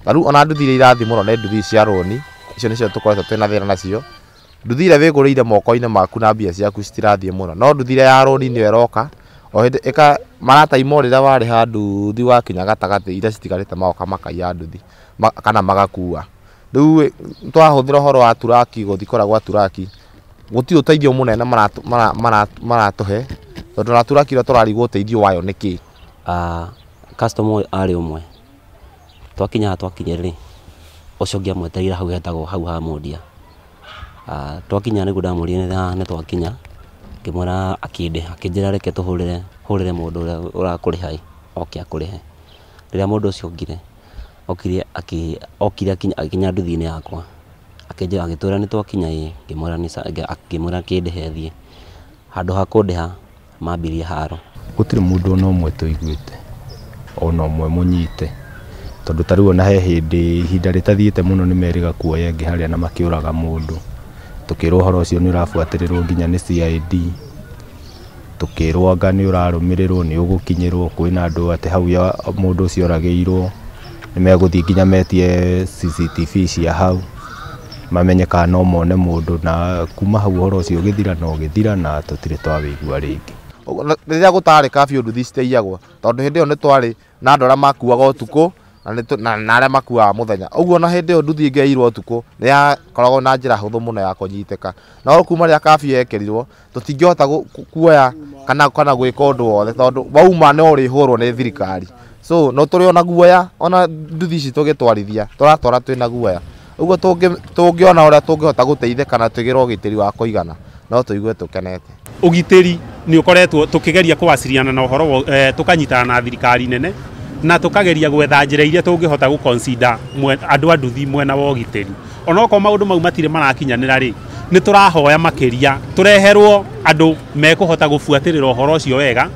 Ta rĩu ona nduthi iria irathiĩ mũno nĩ nduthi cia rũni, icio nĩcio tũkoretwo twĩna thĩna nacio. Nduthi ĩrĩa wĩgũrĩire moko-inĩ maku na mbia ciaku citirathiĩ mũno, no nduthi ĩrĩa ya rũni nĩyo ĩroka o hĩndĩ ĩka marataimwo rĩrĩa warĩha nduthi wakinya gatagatĩ, iria citigarĩte magoka makaiya nduthi kana magakua. Rĩu twahũthĩra ũhoro wa turaki gũthiĩ kũrĩa gwa turaki, gũtirĩ ũteithio mũnene maratũhe, tondũ ona turaki ĩrĩa tũrarigwo ũteithio wayo nĩ kĩ. Customer ũyũ arĩ ũmwe, twakinya haha twakinya rĩ, ũcio ũngĩ amwetereire hau hetagwo hau ha Mundia. Twakinya nĩguo ndamũrire nĩ twakinya, ngĩmwĩra akĩndĩha, akĩnjĩra reke tũhũrĩre hũrĩre mũndũ ũrĩa ũrakũrĩha ĩ, oke akũrĩhe. Rĩrĩa mũndũ ũcio okire, okire okire akinya nduthi-inĩ yakwa, akĩnjĩra agĩtwĩra nĩ twakinya ĩ, ngĩmwĩra nĩ ngĩmwĩra akĩndĩhe thiĩ. Handũ ha kũndĩha mambirie haro. Gũtirĩ mũndũ ona ũmwe tũiguĩte ona ũmwe mũnyite, tondũ ta rĩu ona he hĩndĩ ihinda rĩtathiĩte mũno nĩ merĩga kuoya ĩngĩ harĩa na makĩũraga mũndũ. Tũkĩrwo ũhoro ũcio nĩ ũrabuatĩrĩrwo nginya nĩ CID, tũkĩrwo anga nĩ ũrarũmĩrĩrwo, nĩ ũgũkinyĩrwo, kwĩna andũ atĩ hau mũndũ ũcio oragĩirwo nĩ megũthiĩ nginya metie CCTV cia hau mamenye kana no mone mũndũ, na kuma hau ũhoro ũcio ũgĩthira na ũgĩthira na tũtirĩ twawĩigua rĩngĩ. Rĩrĩa gũtarĩ curfew nduthi citiaiyagwo, tondũ hĩndĩ ĩyo nĩ twarĩ na andũ arĩa makuaga ũtukũ na arĩa makuaga mũthenya. Ũguo ona hĩndĩ ĩyo nduthi ĩngĩaiyirwo ũtukũ nĩ yakoragwo na njĩra hũthũ mũno ya kũnyitĩka. No kuma rĩrĩa curfew yekĩrirwo tũtingĩhota kuoya kana gwĩka ũndũ wothe, tondũ wauma no ũrĩhũrwo nĩ thirikari. So no tũrĩ ona guoya, ona nduthi ici tũgĩtwarithia tũratwara twĩna guoya. Ũguo tũngĩona ũrĩa tũngĩhota gũteithĩka na twĩgĩre ũgitĩri wa kũigana, no tũigue tũkenete. Ũgitĩri nĩ ũkoretwo tũkĩgeria kũwaciriana na ũhoro tũkanyitana na thirikari nene na tũkageria gwetha njĩra iria tũngĩhota gũ-consider andũ a nduthi mwena wa ũgitĩri. Onokorwo maũndũ mau matirĩ marakinyanĩra rĩ, nĩ tũrahoya makĩria tũreherwo andũ mekũhota gũbuatĩrĩra ũhoro ũcio wega.